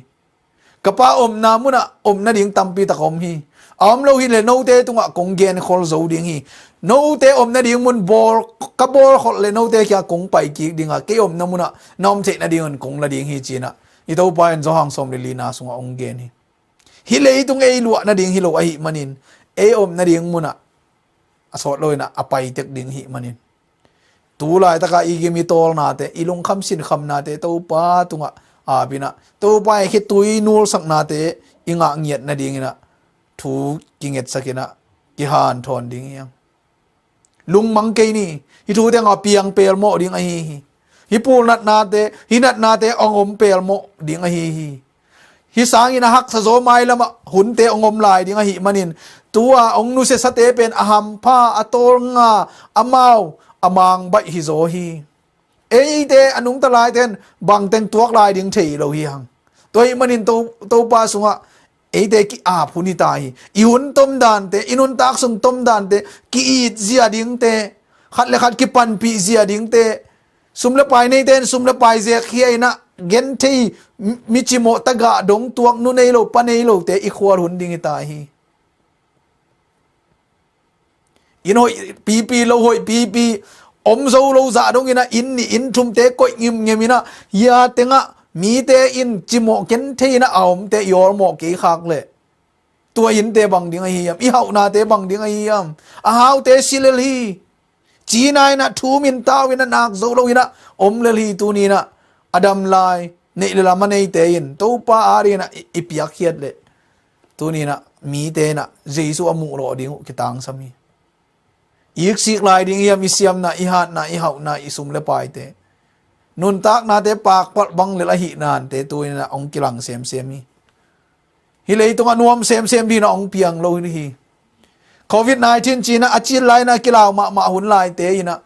Ka Pa omna munah om nading tampi tak om hi. A om lo hileh note tungah kong genkhol zo ding hi. Note om nading mun bawl, ka bawlkholh leh note kiangah kong pai kik ding a, kei omna munah na om theih nadingun kong la ding hi ci-in ah i Topa in Johan sawm le lina sungah hong gen hi. Hih leitung ei luah nading hi lo ahih manin, ei om nading munah a sawt lo in ah a pai tek ding ahih manin, tu laitaka i gim i tawlnate, i lungkham sinkhamnate Topa tungah ap in ah, Topa i khitui nulsaknate i ngah ngiat nadingin ah thu kingetsak in ah kihanthawn ding hiang. Lungmang kei ni. Hih thu tengah piang pelmawh ding ahi hi. Hih pulnatnate, hih natnate hong om pelmawh ding ahi hi. Hih sangin a haksa zaw mailamah hunte hong om lai ding ahih manin, tu-a hong nusiasate pen a hampha, a tawlnga, amau a mangbaih hi zaw hi. Eite a nungta laite in bangteng tuak lai ding thei lo hi hang. Tua ahih manin To, Topa sungah eite ki-ap hun hi ta hi. I hun tomdante, i nuntak sung tomdante, ki-it zia dingte, khat le khat kipanpih zia dingte, sum le pai neite in sum le pai zekhia in ah genthei, mi, mi cimawh tagah dong tuak, nu nei lo pa nei lote i khual hun ding hi ta hi. Inn hoih pipi, lo hoih pipi, om zo lo zah dongin ah inn nih inn thumte koih ngimngem in ah, hia tengah mite in cimawh genthei in ah a omte i awlmawh kei khak leh, tua innte bang ding ahi hiam? I hauhnate bang ding ahi hiam? A haute si lel hi. Cina in ah thu um in tau in ah nak zo lo in ah om lel hi. Tuni in ah a dam lai neih le lam a neite in Topa adingin ah i, i piakkhiat leh, tuni in ah mite in ah Jesu a muh lawh ding uh kitangsam hi. I iksik lai ding hiam i siamna, i hatna, i hauhna, i sum le paite? Nuntaknate pakpalh bang lel ahih nante tuni in ah hong kilang semsem hi. Hih leitungah nuam semsem dingin ah hong piang lo hi. Covid nineteen ci-in ah a cil lai in ah kilau mahmah hun laite in ah,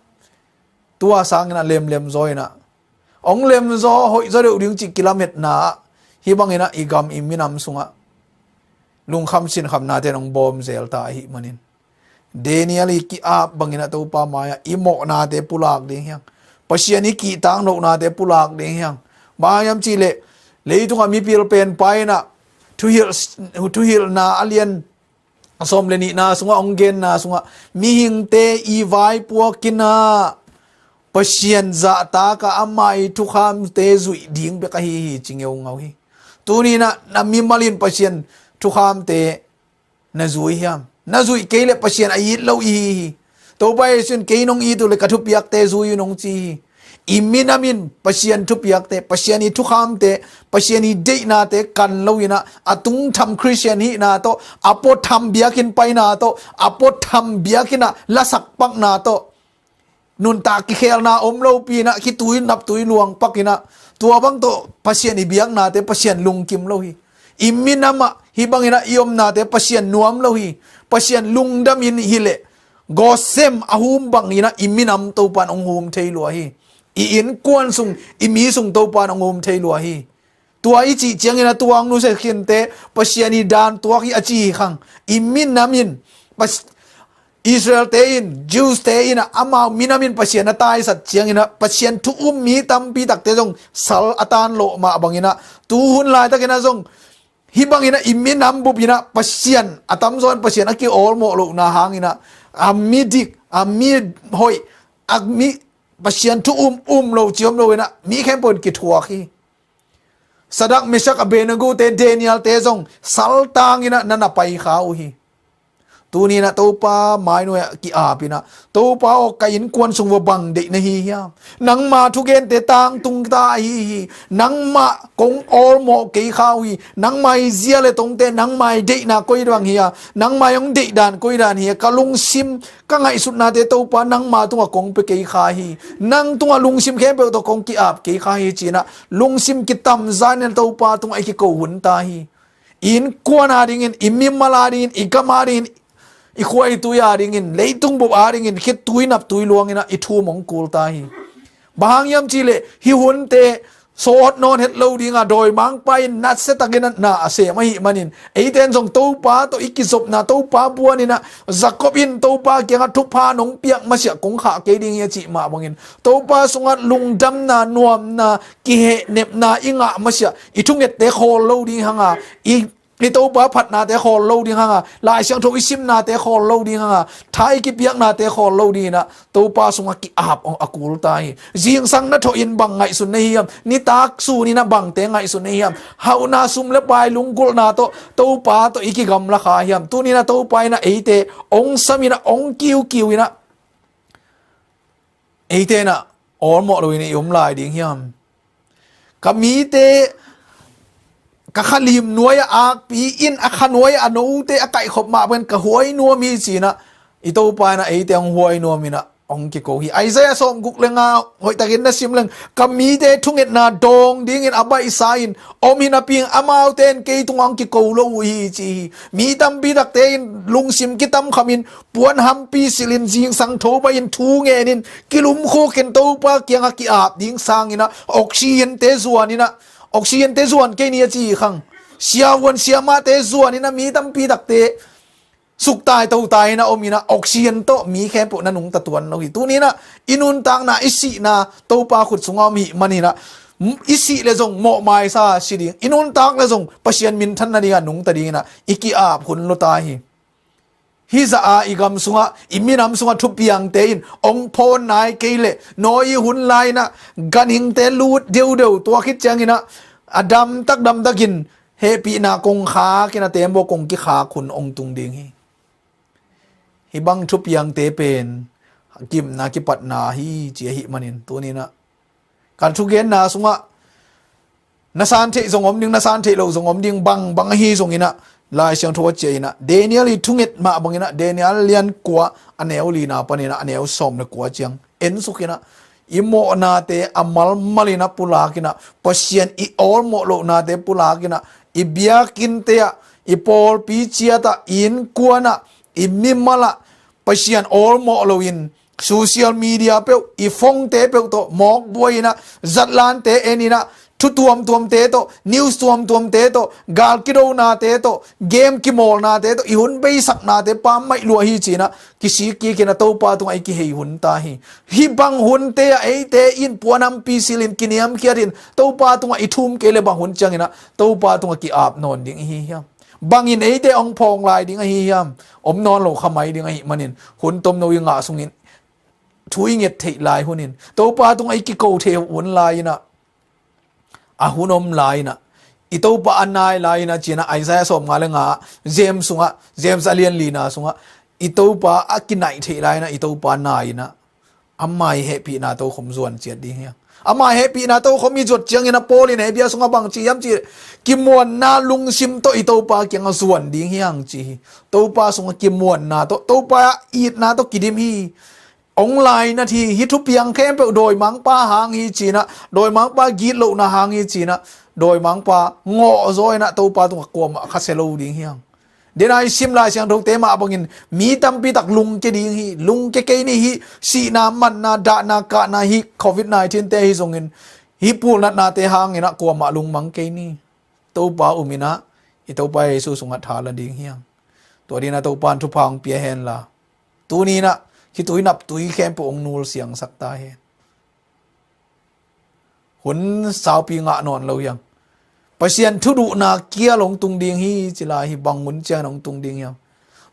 tu-a sangin ah lemlem zaw in ah, hong lemzaw, hoihzaw deuh ding cih kilametna ah, hih bangin ah i gam i minam sungah lungkham sinkhamnate in hong bawm zel ta ahih manin, Daniel i ki-ap bangin ah Topa mai-ah i mawhnate pulak ding hiang. Pasian i kihtak lohnate pulak ding hiang. Bang hang hiam cih leh, leitungah mipil penpa in ah thuhilh, thuhilhna a lian sawm le nihna sungah hong genna sungah, mihingte i vaipuak in ah Pasian zahtak a amah i thukhamte zuih ding bek ahi hi, ci ngeungau hi. Tuni in ah na mimal in Pasian thukhamte na zui hiam? Na zuih kei leh Pasian a it lo i hi hi. Topa Jesu in, kei nong it uh leh ka thupiakte zui un, hong ci hi. I minam in Pasian thupiakte, Pasian i thukhamte, Pasian i deihnate kan lo in ah, a tungtham Khristian hihna tawh, a puatham biakinn paina tawh, a puatham biakinn ah lasak pakna tawh, nuntak kikhelna om lopi in ah, khitui naptui luang pak in ah, tua bang tawh Pasian i biaknate Pasian lungkim lo hi. I minam ah hih bangin ah i omnate Pasian nuam lo hi. Pasian lungdam in hileh, Gosem a hum bangin ah i minam Topa in hong hum thei lua hi. I innkuan sung, i mi sung Topa in hong hum thei lua hi. Tua i cih ciangin ah tua hong nusia khinte Pasian i dan tuak hi a ci hi khang. I minam in, Pas-, Israel-te in, Jews-te in ah amau minam in Pasian a taisat ciangin ah, Pasian thu um mi tampi takte zong sal a tan lawh mah bangin ah, tu hun laitakin ah zong Hih bangin ah i minam bup in ah Pasian, a tamzaw in Pasian a ki-awlmawh lohna hangin ah, a mi dik, a mi hoih, a mi Pasian thu um um lo ci om lo in ah mi khempeuh in kithuak hi. Sadrak, Mesak, Abednego te, Daniel te zong saltang in ah na na pai kha uh hi. Tuni in ah Topa mainuai ah ki-ap in ah, Topa aw, ka innkuan sung vua bang deih na hi hiam? Nangma thugente tangtung ta ahi hi. Nangmah kong awlmawh kei kha uh hi. Nangma i zia le tongte, nangma i deihna koi bang hi a, nangma i hong deihdan koi dan hi a, ka lungsim, ka ngaihsutnate Topa nangma tungah kong pia kei kha hi. Nang tungah lungsim khempeuh tawh kong ki-ap kei kha hi ci in ah lungsim kitamzan in Topa tungah i kiko hun ta hi. I innkuan adingin, i mimal adingin, i gam adingin, i khua i tui adingin, leitung bup adingin khitui naptui luang in ah i thum hong kul ta hi. Bang hang hiam cih leh hih hunte sawt nawn het lo ding a, dawimangpa in nasia takin ah na a sem ahih manin, eite in zong Topa tawh i kizopna, Topa buan in ah, Jakob in Topa kiangah thupha nong piak masiah kong khah kei ding hi a cih mah bangin, Topa sungah lungdamna, nuamna, kihehnepna i ngah masiah i thungette khawl lo ding hang a, i, i Topa phatnate khawl lo ding hang a, Lai Siangtho i simnate khawl lo ding hang a, tha i kipiaknate khawl lo ding in ah Topa sungah ki-ap a kul ta hi. Zingsang na thawh in bang ngaihsun na hi hiam? Nitak sun in ah bangte ngaihsun na hi hiam? Hauhna, sum le pai, lunggulhna tawh Topa tawh i kigamla kha hiam? Tuni in ah Topa in ah eite hong sam in ah, hong kiukiu in ah, eite in ah awlmawh lo in ah i om lai ding hiam? Ka mite, ka kha lim nuai-ah akpi in, a kha nuai-ah a note a kaihkhop mah bangin ka huai nuam hi ci in ah i Topa in ah eite hong huai nuam in ah hong kiko hi. Isaiah sawmguk le nga hoihtakin na sim leng, ka mite thungetna dawng dingin a baihsa in om hi napi in, amaute in kei tungah hong kiko lo uh hi ci hi. Mi tampi takte in lungsim kitamkham in, puan hampi silh in, zingsang tho baih in, thu ngen in, kilumkhuk in Topa kiangah ki-ap ding sang in ah oxygen-te zuan in ah, oxygen-te zuan kei ni a ci hi khang. Siavuan siamahte zuan in ah mi tampi takte suktai totai in ah om in ah, oxygen tawh mi khempeuh na nungta tuan lo hi. Tuni in ah i nuntakna, i sihna Topa khut sungah om ahih manin ah, i sih leh zong mawhmaisa si ding, i nuntak leh zong Pasian minthan nading ah nungta ding in ah i ki-ap hun lua ta hi. Hih zah a i gam sungah, i minam sungah thupiangte in hong phawn nai kei leh, Noah hun lai in ah ganhingte lut deudeu, tua khit ciangin ah a damtak damtak in hehpihna kong khak in ah teembaw kong kikhak hun hong tung ding hi. Hih bang thupiangte pen gimna kipatna hi ci ahih manin, tuni in ah ka thugenna sungah na san theih zong om ding, na san theih lo zong om ding, bang bang ahi zong in ah, Lai Siangtho a ciah in ah, Daniel i thunget mah bang in ah, Daniel lian kua, a neu lina panin ah a neu sawm le kua ciang en suk in ah, i mawhnate a malmal in ah pulak in ah, Pasian i awlmawh lohnate pulak in ah, i biakinnte ah, i pawlpi ciat ah, i innkuan ah, i mimal ah Pasian awlmawh lo in, social media peuh, i phone-te peuh tawh mawk buai in ah, zatlante en in ah, thu tuamtuamte tawh, news tuamtuamte tawh, gal kidonate tawh, game kimawlnate tawh i hun beisaknate pammaih lua hi ci in ah kisik kik in ah Topa tungah i kihei hun ta hi. Hih bang hunte ah eite in puan hampi silh in, kiniamkhiat in, Topa tungah i thum kei leh bang hun ciangin ah Topa tungah ki-ap nawn ding i hi hiam? Bangin eite hong phawng lai ding ahi hiam? Om nawn lo kha mai ding ahih manin, hun tomno i ngah sungin thu i nget theih lai hun in, Topa tungah i kiko theih hun lai in ah, a hun om lai in ah, i Topa a nai lai in ah ci in ah, Isaiah sawmnga le nga, James sungah, James a lian lina sungah, i Topa a kinaih theih lai in ah, i Topa nai in ah, ama i hehpihna tokhom zuan ciat ding hiam? Ama i hehpihna tokhom i zuat ciangin ah Paul in Hebrew sungah bang ci hiam cih leh, kimuanna lungsim tawh i Topa kiangah zuan ding hiam ci hi. Topa sungah kimuanna tawh, Topa itna tawh kidim hi. Hong lainat hi. Hih thupiang khempeuh dawimangpa hang hi ci in ah, dawimangpa gitlohna hang hi ci in ah, dawimangpa ngawh zaw in ah Topa tungah kuamah khasia lo ding hiam? Dena i sim Lai Siangthote mah bangin mi tampi tak lungkia ding hi. Lungkia kei ni. Hih sihna, manna, dahna, kahna, hih covid nineteen-te ahi zongin, hih pulnatnate hangin ah kuamah lungmang kei ni. Topa um in ah, i Topa Jesu sungah tha la ding hiam? Tua ding in ah Topa in thupha hong pia hen la, tuni in ah khitui naptui khempeuh hong nulsiangsak ta hen. Hun saupi ngah nawn lo hiam? Pasian thuduhna kial hong tung ding hi, ci lai hi. Bang hun ciang hong tung ding hiam?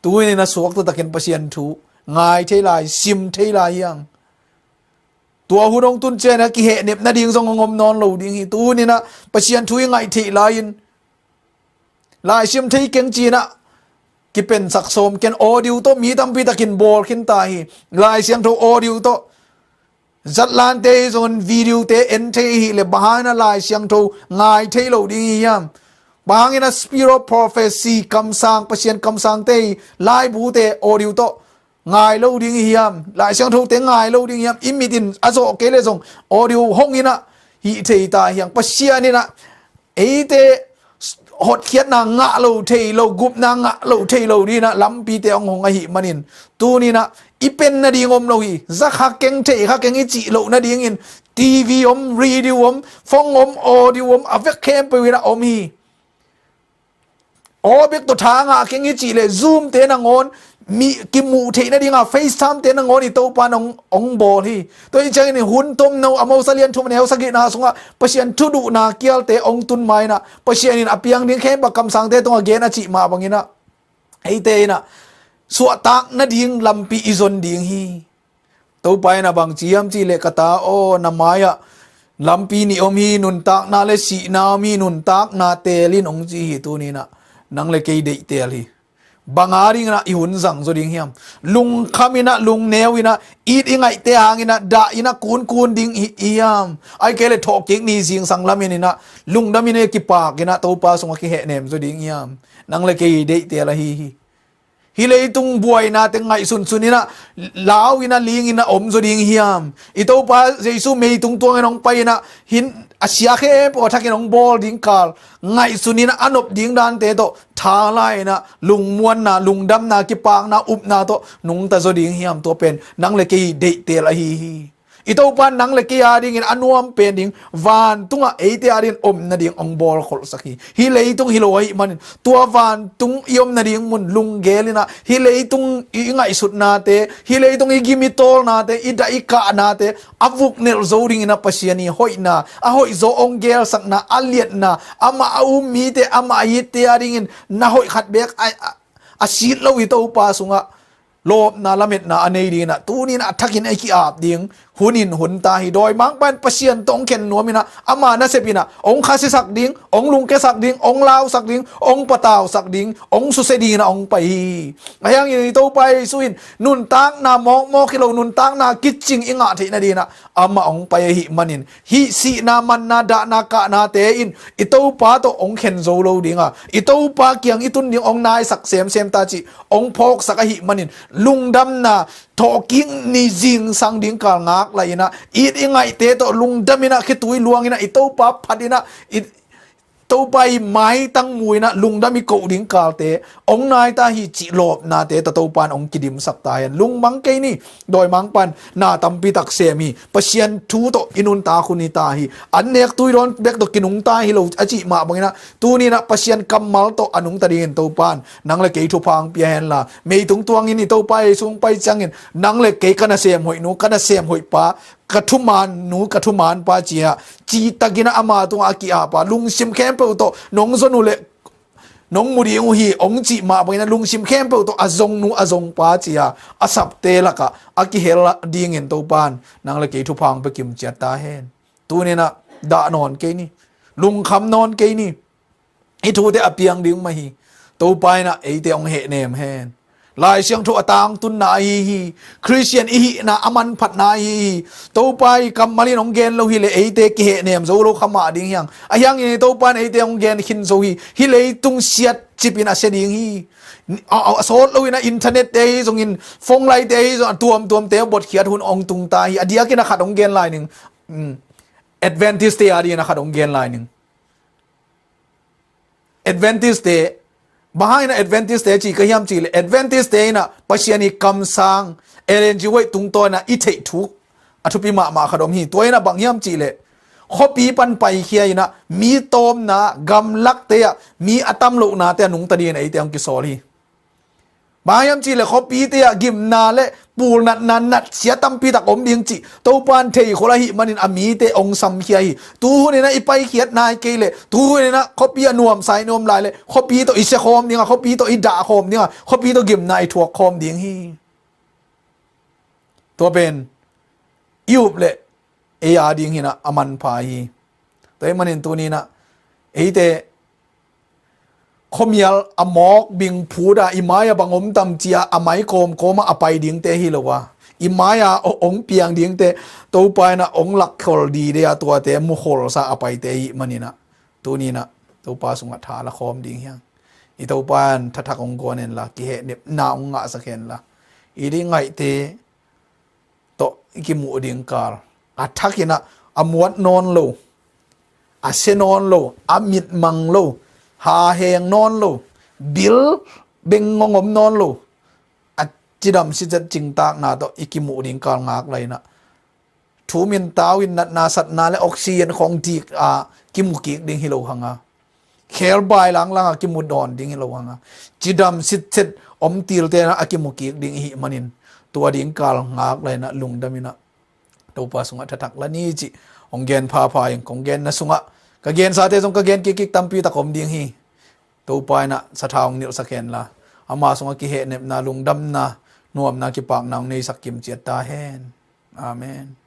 Tuni-in a suakta takin Pasian thu ngai thei lai, sim thei lai hiam? Tua hun hong tun ciangin a kihehnep nading zong hong om nawn lo ding hi. Tuni-in a Pasian thu i ngaih theih lai-in, laisiam thei keng ci-in a kipensak sawm ken. Audio tawh mi tampi takin bawl khin ta hi. Lai Siangtho audio tawh zatlante hi zongin video-te en thei hi leh, bang hangin a Lai Siangtho ngai thei lo ding hi hiam? Bang hangin a spirit of prophecy, kamsang, Pasian kamsangte hi laibute audio tawh ngai lo ding hi hiam? Lai Siangthote ngai lo ding hiam? I mit in a zawh kei leh zong audio hong in a hih thei ta hiam? Pasian in a eite hotkhiatna ngah lo thei lo, gupna ngah lo thei lo ding in a lampite hong hong ahih manin, tuni-in a i pen nading om lo hi. Za kha keng, thei kha keng i cih loh nadingin TV om, radio om, phone om, audio om, a vek khempeuh in a om hi. Aw bek tawh tha ngah keng i cih leh Zoom-te nangawn, mi kimuh theih nading a FaceTime-te nangawn i Topa in hong, hong bawl hi. Tua hi ciangin hun tomno, Amos a lian thum a neu sagihna sungah Pasian thuduhna kialte hong tun ma-in a, Pasian in a piang ding khempeuh kamsangte tungah gen a cih mah bangin a, eite in a suahtak nading lampi i zon ding hi. Topa in a bang ci hiam cih leh, ka ta aw, na mai-ah lampi nih om hi, nuntakna le sihna om hi, nuntakna teel in, hong ci hi. Tuni-in a nang le kei deih teel hi. Bang a dingin a i hun zang zaw ding hiam? Lungkham in a, lungneu in a, it i ngaihte hangin a, dah in a kunkun ding hi hiam? Ahih kei leh thawhkik ni zingsang lamen in a, lungdam in a, kipak in a, Topa sungah kihehnem zaw ding hiam? Nang le kei deih teel ahi hi. Hih leitung buainate ngaihsunsun in a, lau in a, ling in a om zaw ding hiam? I Topa Jesu meitung tuangin hong pai in a, hih a sia khempeuh a thakin hong bawl ding kal ngaihsun in a, a nop ding dante tawh tha la in a, lungmuanna, lungdamna, kipakna, upna tawh nungta zaw ding hiam? Tua pen nang le kei deih teel ahi hi. I Topa in nang le kei a dingin a nuam pen ding vantungah eite a dingin om nading hong bawlkholhsak hi. Hih leitung hi lo ahih manin, tua vantung i om nading mun lunggel in a, hih leitung i ngaihsutnate, hih leitung i gim i tawlnate, i dah i kahnate a vuknelh zo dingin a, Pasian i hoihna, a hoihzaw hong gelsakna, a liatna, amah a um mite, amah a itte a dingin na hoih khat beek a, a, a sit lo i Topa sungah lawpna lametna a nei dingin a, tuni-in a thakin a i ki-ap ding hun in hun ta hi. Dawimangpa in Pasian tawh hong khen nuam in a, ama nasep in a hong khasiasak ding, hong lungkiasak ding, hong lausak ding, hong patausak ding, hong susia dingin a hong pai hi. Ahih hangin i Topa Jesu in nuntakna mawkmawk hi lo, nuntakna kicing i ngah theih nadingin a amah hong pai ahih manin, hih sihna, manna, dahna, kahnate in i Topa tawh hong khen zo lo ding a, i Topa kiang i tun ding hong naisak semsem ta cih hong phawksak ahih manin, lungdamna, thawhkik ni zingsang ding kal ngak lai in a, it i ngaihte tawh lungdam in a, khitui luang in a, i Topa phat in a, i Topa i maitang mu in a, lungdam i koh ding kalte hong nai ta hi cih lawpnate tawh Topa in hong kidimsak ta hen. Lungmang kei ni. Dawimangpa in na tampi tak sem hi. Pasian thu tawh i nuntak hun hi ta hi. An nek tui dawn bek tawh kinungta hi lo a cih mah bangin a, tuni-in a Pasian kammal tawh a nungta dingin Topa in nang le kei thupha hong pia hen la. Meitung tuangin i Topa Jesu hong pai ciangin, nang le kei ka nasem hoih nu, ka nasem hoih pa, ka thuman nu, ka thuman pa ci-a, citakin a ama tungah a ki-ap a, lungsim khempeuh tawh nong zon uh leh nong mu ding uh hi, hong cih mah bangin a, lungsim khempeuh tawh a zong nu, a zong pa ci-a, a sapte lakah a kihel dingin Topa in nang le kei thupha hong pia kimciat ta hen. Tuni-in a dah nawn kei ni. Lungkham nawn kei ni. Hih thute a piang ding mah hi. Topa in a eite hong hehnem hen. Lai Siangtho a tangtunna ahi hi. Khristian i hihna a manphatna ahi hi. Topa i kammal in hong gen lo hi leh eite kihehnem zo lo kha mah ding hi hang. Ahih hangin Topa in eite hong gen khin zo hi. Hih leitung siat cipin a sia ding hi. A, a, a sawt lo in a internet-te ahi zongin, phone line-te ahi zongin, a tuamtuamte a botkhiat hun hong tung ta hi. A diakin a khat hong gen lai ning. Um, Adventist-te a dingin a khat hong gen lai ning. Adventist-te, bang hangin a Adventist-te ci ka hiam cih leh, Adventist-te in a Pasian i kamsang, Ellen G. White tungtawn in a i theih thuk a thupi mahmah khat om hi. Tua in a bang hiam cih leh, khuapi pan paikhia in a, mi tawmna, gamlakte ah mi a tam lohnate a nungta dingin eite hong kisawl hi. Bang hiam cih leh khuapite ah gimna le pulnatna natsia tampi tak om ding cih Topa in thei khol ahih manin a mite hong samkhia hi. Tuhuninah i paikhiat nai kei leh, tuhuninah khuapi a nuamsa i nuam lai leh, khuapi tawh i sia khawm ding a, khuapi tawh i dah khawm ding a, khuapi tawh gimna i thuak khawm ding hi. Tua pen i up leh ei a ding hinah a manpha hi. Tua ahih manin tuninah eite khuamial a mawk bing phut a i mai-ah bang om tam ci-a a mai kawmkawm ah a pai dingte hi lo a, i mai-ah hong piang dingte Topa inah hong lakkhol dide a tuate mukholsa a paite ahih maninah tuninah Topa sungah tha la khawm ding hi hang. I Topa in thathak hong guan henla, kihehnepna hong ngahsak henla, i dih ngaihte tawh i kimuh ding kal a thakinah a muat nawn lo, a sia nawn lo, a mitmang lo, haheng nawn lo, bil beng hong om nawn lo, a cidam sitset cingtakna tawh i kimuh ding kal ngak lai inah thu min tau in natna satna le oxygen khong dik a kimu kik ding hi lo hanga, khel bai langlang a kimu dawn ding hi lo hanga, cidam sitset om tilte na a kimu kik ding i hih manin tua ding kal ngak lai inah lungdam inah Topa sungah thathak la ni cih hong gen phapha ing. Kong genna sungah ka gensate zong ka gen kikkik tampi tak om ding hi. Topa inah satha hong nilhsak henla, ama sungah kihehnepna, lungdamna, nuamna, kipakna hong neisak kimciat ta hen. Amen.